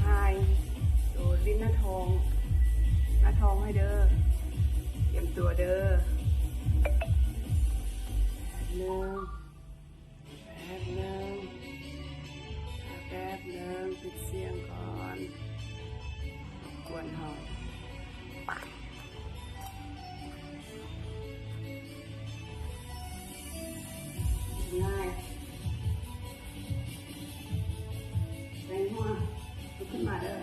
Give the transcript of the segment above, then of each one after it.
ຖ່າຍໂຕ ຫຼິ້ນໜ້າທ້ອງ ໜ້າທ້ອງໃຫ້ເດີ. ຕຽມຕົວເດີ. ໜຶ່ງ ແປັບໜຶ່ງ ແປັບໜຶ່ງ ປິດສຽງກ່ອນ ກວນເຮົາ. ງ່າຍ ແປງຫົວ ລຸກຂຶ້ນມາເດີ.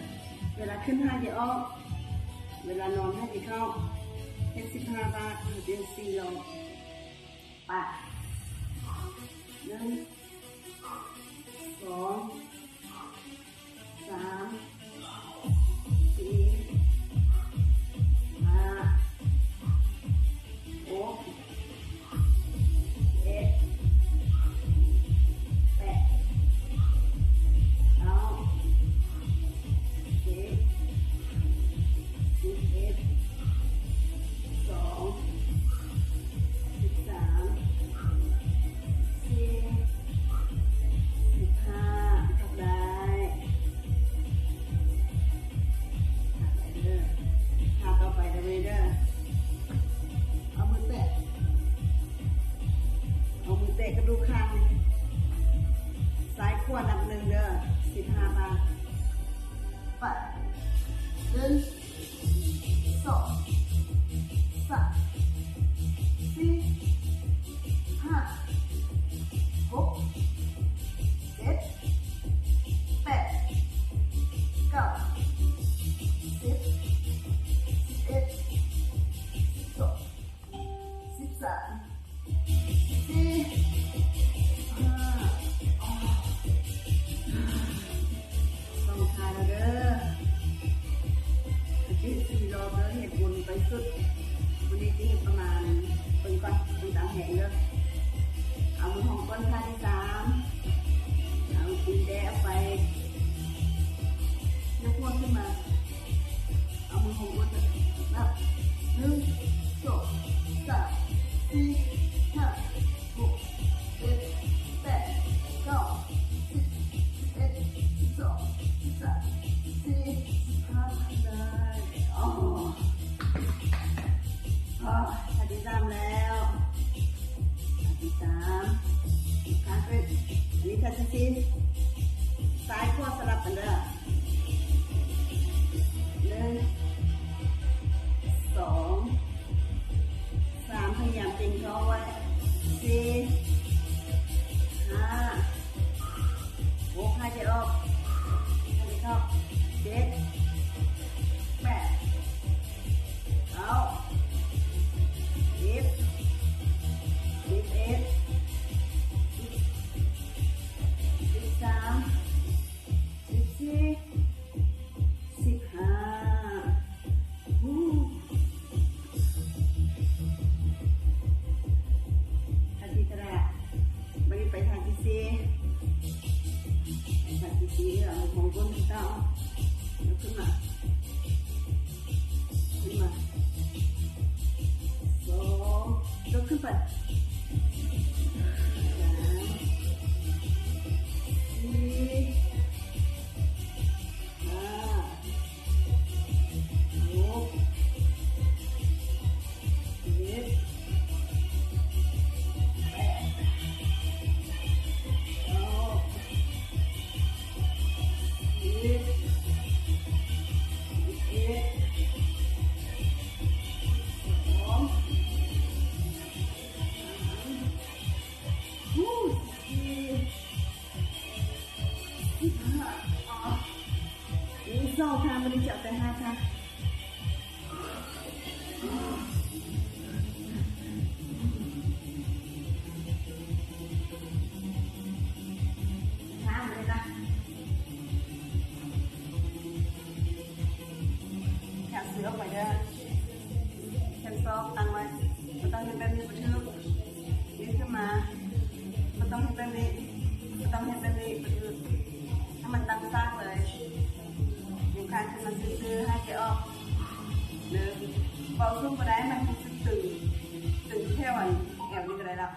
ເວລາຂຶ້ນຫາຍໃຈອອກ ເວລານອນຫາຍໃຈເຂົ້າ. ເຮັດສິບຫ້າບາດ ເຮັດເປັນສີ່ຮອບ. ປະ ໜຶ່ງ ສອງ ສາມ ສີ່ ຫ້າ ຫົກ ເຈັດ ແປດ ເກົ້າ ສິບ ສິບເອັດ ສິບສອງ ສິບສາມ ສິບສີ່ ສິບຫ້າ ພັກໄດ້ ພັກໄດ້ເດີ. ທ່າຕໍ່ໄປເດີ ເອົາມືແຕະ ເອົາມືແຕະກະດູກຂ້າງ ຊ້າຍຂວານັບໜຶ່ງເດີ. ສິບຫ້າບາດ. ໄປ ໜຶ່ງ ສອງ ສາມ ສີ່ ຫ້າ ຫົກ ເຈັດ ແປດ ເກົ້າ ສິບ ສິບເອັດ ສິບສອງ ສິບສາມ ສິບສີ່ ສິບຫ້າ ສອງທ່າແລ້ວເດີ. ອາທິດສີ່ຮອບເດີ ເຮັດວົນໄປສຸດ. ມື້ນີ້ຊິເຮັດປະມານ ເບິ່ງກ່ອນ ເບິ່ງຕາມແຮງເດີ. ເອົາມືຫ້ອງກົ້ນ ທ່າທີສາມ ເອົາຕີນແຕະອອກໄປ ຍົກຫົວຂຶ້ນມາ. ເອົາມືຫ້ອງກົ້ນ ນັບ ໜຶ່ງ ສອງ ສາມ ສີ່ ຫ້າ ຫົກ ເຈັດ ແປດ ເກົ້າ ສິບ ສິບເອັດ ສິບສອງ ສິບສາມ ສິບສີ່ ສິບຫ້າ ໄດ້. ອໍ ອໍ ທ່າທີສາມແລ້ວ. ທ່າທີສາມ ທ່າຂຶ້ນ. ອັນນີ້ທ່າທີສີ່ ຊ້າຍຂວາສະຫຼັບກັນເດີ. ໜຶ່ງ ສອງ ສາມ ພະຍາຍາມເກັ່ງທ້ອງໄວ້. ສີ່ ຫ້າ ຫົກ ຫາຍໃຈອອກ ຫາຍໃຈເຂົ້າ. ເຈັດ ແປດ ເກົ້າ ສິບ ສິບເອັດ ສິບສາມ ສິບສີ່ ສິບຫ້າ. ທ່າທີເທົ່າໃດ? ບັດນີ້ໄປທ່າທີສີ່ ທ່າທີສີ່ ເອົາຂອງກົ້ນຂຶ້ນຕໍ່ ຍົກຂຶ້ນມາ ຂຶ້ນມາ ສອງ ຍົກຂຶ້ນໄປ ສາມ ສີ່ ຫ້າ ຫົກ ເຈັດ ແປດ ເກົ້າ ສິບ ສິບເອັດ ສິບສອງ ສິບສາມ ສິບສີ່ ສິບຫ້າ. ອີກສອງທ່າ ມື້ນີ້ຈະເອົາແຕ່ຫ້າທ່າ. ຫ້າມື້ນີ້ນະ ແຂນເສືອອອກໄປເດີ. ແຂນສອງຕັ້ງໄວ້ ບໍ່ຕ້ອງເຮັດແບບນີ້ ບໍ່ຖືກ. ຢືດຂຶ້ນມາ ບໍ່ຕ້ອງເຮັດແບບນີ້ ບໍ່ຕ້ອງເຮັດແບບນີ້ ບໍ່ຖືກ. ໃຫ້ມັນຕັ້ງສາກເລີຍ. ຍົກຄາງຂຶ້ນມາຊື່ໆ ຫາຍໃຈອອກ. ໜຶ່ງ ເບົາສູງກໍໄດ້ ໃຫ້ຮູ້ສຶກຕຶງ ຕຶງແຖວອັນແອວນີ້ກໍໄດ້ລະ.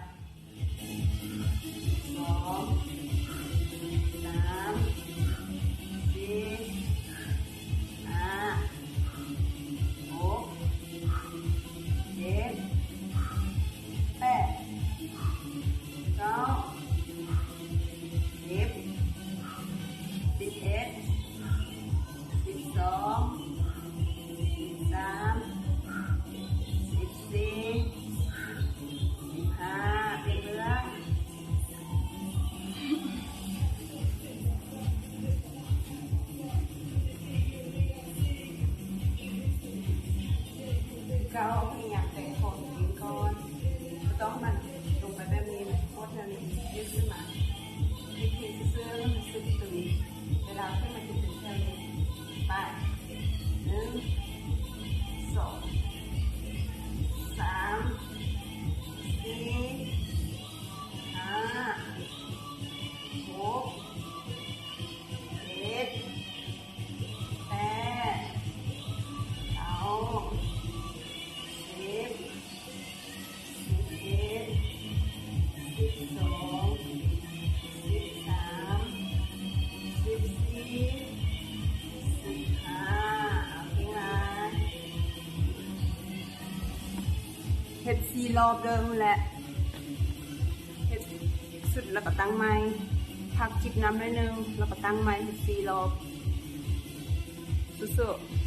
ສອງ ສາມ ສີ່ ເຈົ້າພະຍາຍາມແຕະຂອງກິນກ່ອນ ບໍ່ຕ້ອງມັນລົງໄປແບບນີ້ ມັນໂຄດແນວນີ້ ຍືດຂຶ້ນມາ ເຮັດເພງຊື່ໆ ມັນຈະສຶກຕຶງ ເວລາຂຶ້ນມາຈະຕຶງແຖວນີ້ ໄປ ໜຶ່ງ ສອງ ສາມ ສີ່ ຫ້າ ຫົກ ເຈັດ ແປດ ເກົ້າ ສິບ ສິບເອັດ ສິບສອງ ສິບສາມ ສິບສີ່ ສິບຫ້າ ເອົາເກັ່ງຫຼາຍ ເຮັດສີ່ລອບເດີ ແລະ ເຮັດສຸດແລ້ວກໍຕັ້ງໃໝ່ ພັກຈິບນ້ຳໜ້ອຍໜຶ່ງ ແລ້ວກໍຕັ້ງໃໝ່ ເຮັດສີ່ລອບ ສູ້ໆ.